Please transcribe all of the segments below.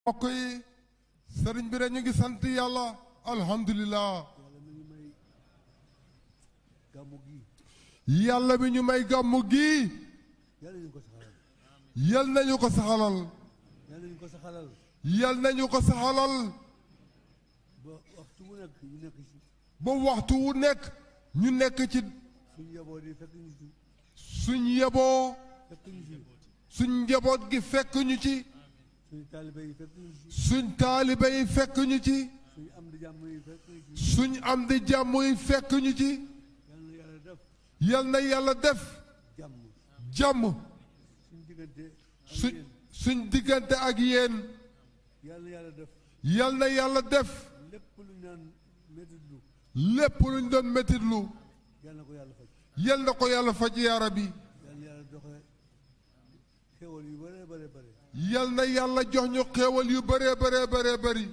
mbokk yi sëriñ bi rek ñu ngi sant yàlla alhamdulilah yàlla bi ñu may gàmmu gi yal nañu ko saxalal yal nañu ko saxalal ba waxtu wu nekk ñu nekk ci suñ yeboo suñ njaboot gi fekk ñu ci suñ taalibe yi fekk ñu ci suñ am di jàmm yi fekk ñu ci yal na yàlla def jàmm suñ diggante ak yéen yal na yàlla def lépp luñ doon métitlu yal na ko yàlla faj yaa rabbi yal na yàlla jox ñu xéewal yu bëree bëree bëri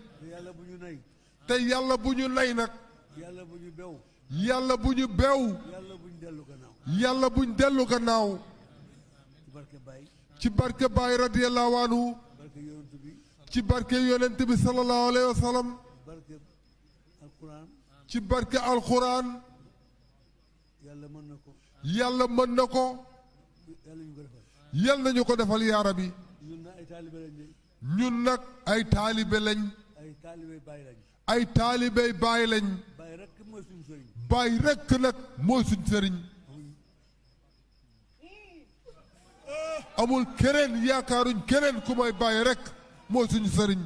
te yàlla bu ñu nay nag yàlla bu ñu bew yàlla bu ñu dellu gannaaw ci barke Baay radiyallahu anhu ci barke yonent bi sallallahu alayhi wa sallam ci barke alquran yàlla mën na ko yal nañu ko defal yaa rabbi ñun nag ay taalibe lañ ay taalibey baay lañ baay rekk nag mooy suñ sëriñ amul keneen yaakaaruñ keneen ku may baay rekk mooy suñu sëriñ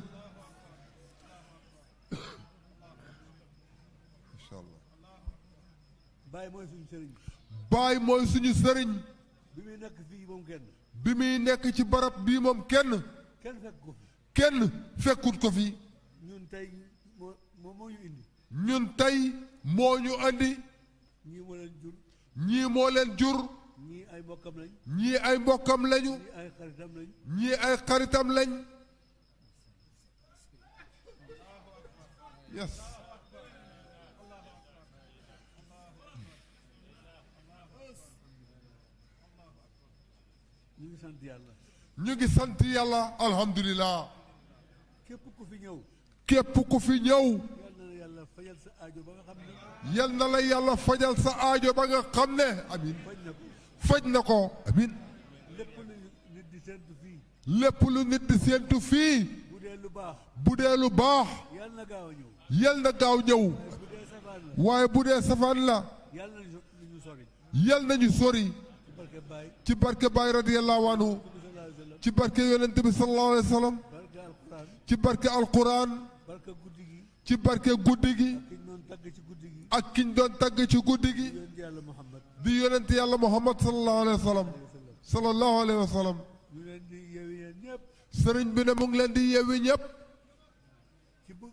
incha allah baay mooy suñu sëriñ bi muy nekk fii moom kenn bi muy nekk ci barab bii moom kenn kenn fekkut ko fi ñun tey moo ñu indi ñun tey moo ñu andi ñii moo leen jur ñii moo leen jur ñii ay mbokkam lañ ñii ay mbokkam lañu ñii ay xaritam lañ ñii ay xaritam lañ yes ñu ngi sant yàlla ñu ngi sant yàlla alhamdulilah képp ku fi ñëw képp ku fi ñëw yal na la yàlla fajal sa aajo ba nga xam ne yal na la yàlla fajal sa aajo ba nga xam ne amin faj na ko faj na ko amin lépp lu nit di séentu fii lépp lu nit di séentu fii bu dee lu baax bu dee lu baax yal na gaaw a ñëw yal na gaaw ñëw bu dee safaan la waaye bu dee safaan la yal na ñu sori yal nañu sori ci barke Baay ci barke Baay radiyallahu anhu ci barke yonent bi sallallahu alayhi wa sallam barke alquran ci barke alquran barke guddi gi ci barke guddi gi ki ñu doon tagg ci guddi gi ak kiñ doon tagg ci guddi gi yonent yàlla Muhammad di yonent yàlla Muhammad sallallahu alayhi wa sallam sallallahu alayhi wa sallam ñu leen di yeewi yéen ñëpp sëriñ bi ne mu ngi leen di yewi ñëpp ci bu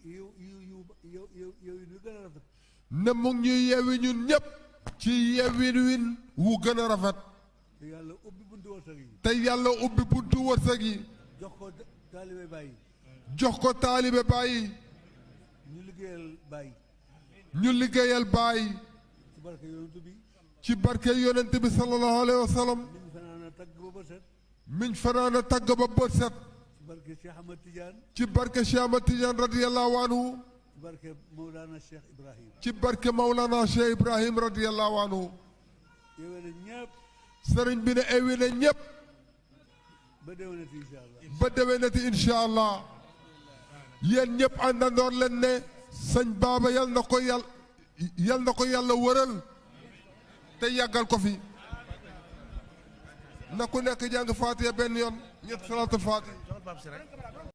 yow ñu gën a rafet ne mu ngi ñuy yewi ñun ñëpp ci yewin win wu gën a rafet te yàlla ubbi buntu wërsëg yi te yàlla ubbi buntu wërsëg yi jox ko taalibe Baay jox ko taalibe Baay ñu liggéeyal Baay ñu liggéeyal Baay ci barke yonent bi ci barke yonent bi sallallahu alayhi wa sallam ñu fanaan a tagg ba bët set miñ fanaan a tagg ba bët set ci barke Cheikh Ahmad Tidiane ci barke Cheikh Ahmad Tidiane radiyallahu anhu ci barke Mawlana Cheikh Ibrahim ci barke Mawlana Cheikh Ibrahim radiyallahu anhu yewee na ñëpp sëriñ bi ne ewi na ñëpp ba déwénati incha allah ba déwénati incha allah yéen ñëpp àndandoor leen ne sëñ Baaba yal na ko yàlla wëral te yàggal ko fi na ku nekk jàng Faatiha benn yoon ñett salaatul Faatiha